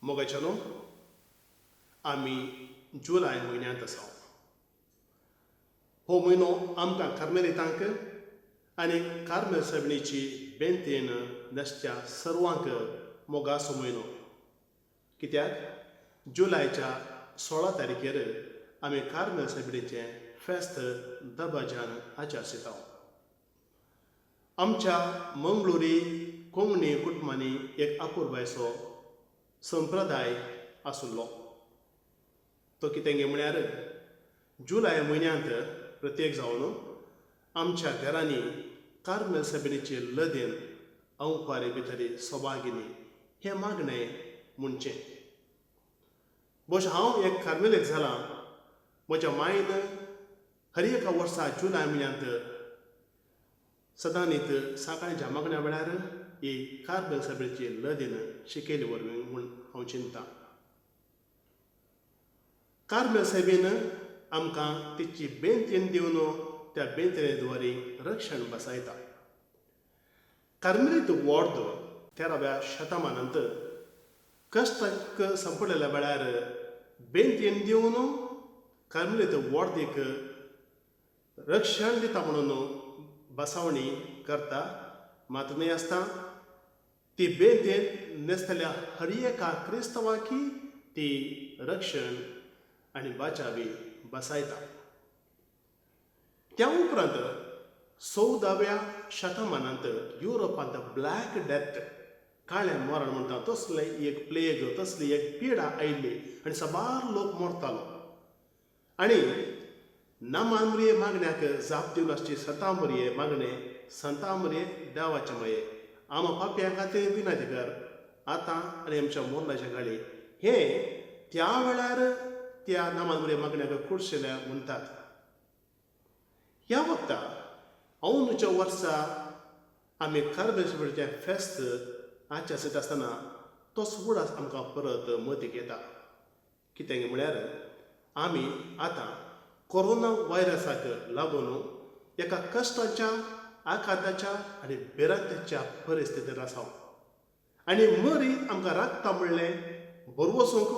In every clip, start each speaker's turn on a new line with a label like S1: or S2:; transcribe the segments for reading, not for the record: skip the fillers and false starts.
S1: मोगाच्यानो, आमी जुलाय म्हयन्यांत आसा. हो म्हयनो आमकां कार्मेलितांक आनी कार्मेल सायबिणीची बेंतेन न्हेसच्या सर्वांक मोगाचो म्हयनो, कित्याक जुलायच्या 16 तारखेर आमी कार्मेल सायबिणीचें फेस्त दबाज्यान आचरसिता. आमच्या मंगळुरी कोंकणी कुटुंबांनी एक अपुरबायचो संप्रदाय आशिल्लो. तो कितें म्हळ्यार, जुलाय म्हयन्यांत प्रत्येक जावन आमच्या घरांनी कार्मेल सायबिणीचे लदेन अंकवारी भितरी सभागिनी हें मागणें म्हणचें. बोश हांव एक कार्मेलीत जालां. म्हज्या मायन हर एका वर्सा जुलाय म्हयन्यांत सदांनीत सकाळच्या मागण्या वेळार ही कार्मेल सायबिणीची लदीन शिकयली वरवीं म्हूण हांव चिंता. कार्मेल सायबीन आमकां तिची बेंतीन दिवन त्या बेंतिने द्वारे रक्षण बसायता. कार्मेलीत वॉर्द 13व्या शतमानांत कश्टांक संपडलेल्या वेळार बेंतीन दिवन कार्मेलीत वॉर्दीक रक्षण दिता म्हणून बसावणी करता. मात न्हय आसता ती बेंतेन न्हेसतल्या हर एका क्रिस्तांवाकी ती रक्षण आनी बाचावी बसायता. त्या उपरांत 14व्या शतमानांत युरोपांत ब्लॅक डेथ, काळें मरण म्हणटा तसलें एक प्लेग, तसली एक पिडा आयिल्ली आनी साबार लोक मरतालो. आनी नामानमुरये मागण्याक जाप दिवन आसची संतामुरये मागणें, संतामुरये देवाचे माये, आमा पापयां खातीर विनंती कर आतां आनी आमच्या मोरणाच्या गाळी, हें त्या वेळार त्या नामानमुरये मागण्याक खुर्शिल्या म्हणटात. ह्या वक्ता अंदूच्या वर्सा आमी कार्मेल फेस्त आचरत आसतना तो उडास आमकां परत मतीक येता. कितें म्हळ्यार, आमी आतां कोरोना व्हायरसाक लागून एका कश्टाच्या, आघाताच्या आनी भिरांतेच्या परिस्थितींत आसा आनी मरी आमकां राखता म्हणलें बरवसूंक,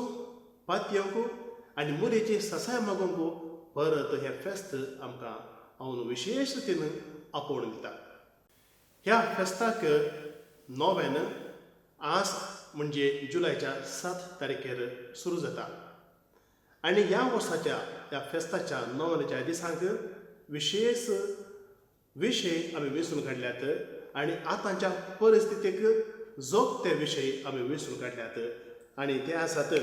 S1: पातयेवंक आनी मरीची ससाय मागूंक परत हें फेस्त आमकां हांव विशेश रितीन आपोवन दिता. ह्या फेस्ताक नोव्यान आज म्हणजे जुलायच्या 7 तारखेर सुरू जाता आनी ह्या वर्साच्या ह्या फेस्ताच्या नोव्याच्या दिसांक विशेश विशय आमी वेंचून काडल्यात आनी आतांच्या परिस्थितीक जोगते विशय आमी वेंचून काडल्यात आनी ते आसात: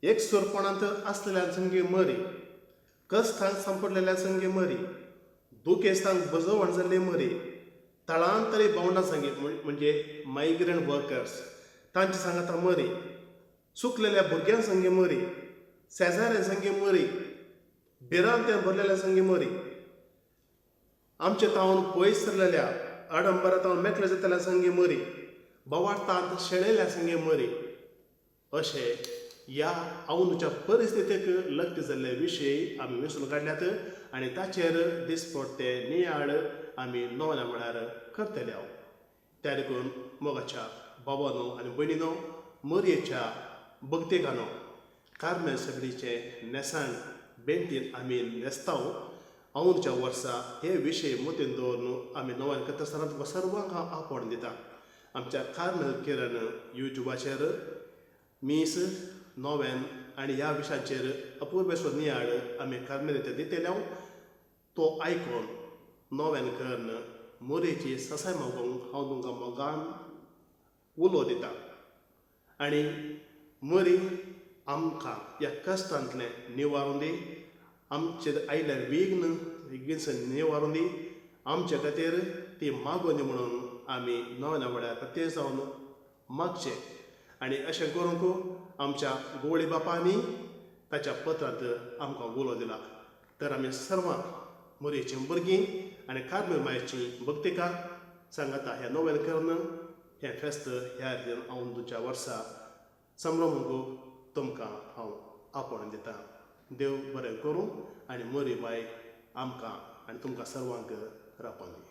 S1: एकसुरपणांत आसलेल्या संगी मरी, कश्टांक सांपडलेल्या संगी मरी, दुखेस्तांक बजवण जाल्ली मरी, थळांतरी भावंडां संगी म्हणजे मायग्रंट वर्कर्स तांचे सांगाता मरी, सुकलेल्या भुरग्यां संगी मरी, शेजाऱ्यां संगी मरी, भिरांतें भरलेल्या संगी मरी, आमचे तावन पयस सरलेल्या आडंबरा तावन मेकळे जातल्या संगी मरी, बोवाळटांत शेळेल्या संगी मरी, अशें ह्या अंदूच्या परिस्थितीक लग्न जाल्ले विशय आमी वेंचून काडल्यात आनी ताचेर दिसपट्टे नियाळ आमी नव्या म्हळ्यार करतले हांव. त्या देखून मोगाच्या बाबानो आनी भयणीनो, मरयेच्या भक्तेकानो, कार्मेल सायबिणीचें न्हेसण बेंतीन आमी न्हेसताव. अंदूच्या वर्सा हे विशय मतीन दवरून आमी नव्यान करता आसतना तुमकां सर्वांक हांव आपोवण दिता. आमच्या कार्मेल किरण युट्युबाचेर मीस, नोवेन आनी ह्या विशयाचेर अपुरबेचो नियाळ आमी कार्मेलीत दितले. तो आयकून नोवेन करून मोरेची ससाय मागूंक हांव तुमकां मोगान उलो दिता आनी मरी आमकां ह्या कश्टांतलें निवारून दी, आमचेर आयिल्लें विघ्न विघ्न निवारून दी, आमचे खातीर ती मागोवनी दी म्हणून आमी नव्या वेळार प्रत्येक जावन मागचें. आनी अशें करूंक आमच्या गोवळी बापांनी ताच्या पत्रांत आमकां उलो दिला. तर आमी सर्वां मोरयेचीं भुरगीं आनी कार्मेल मायेचीं भक्तिका सांगाता ह्या नोवेन करून हें फेस्त ह्या रितीन अंदूच्या वर्सा संभ्रमूंक तुमकां हांव आपोवण दितां. देव बरें करूं आनी मोरी माय आमकां आनी तुमकां सर्वांक राखून दी.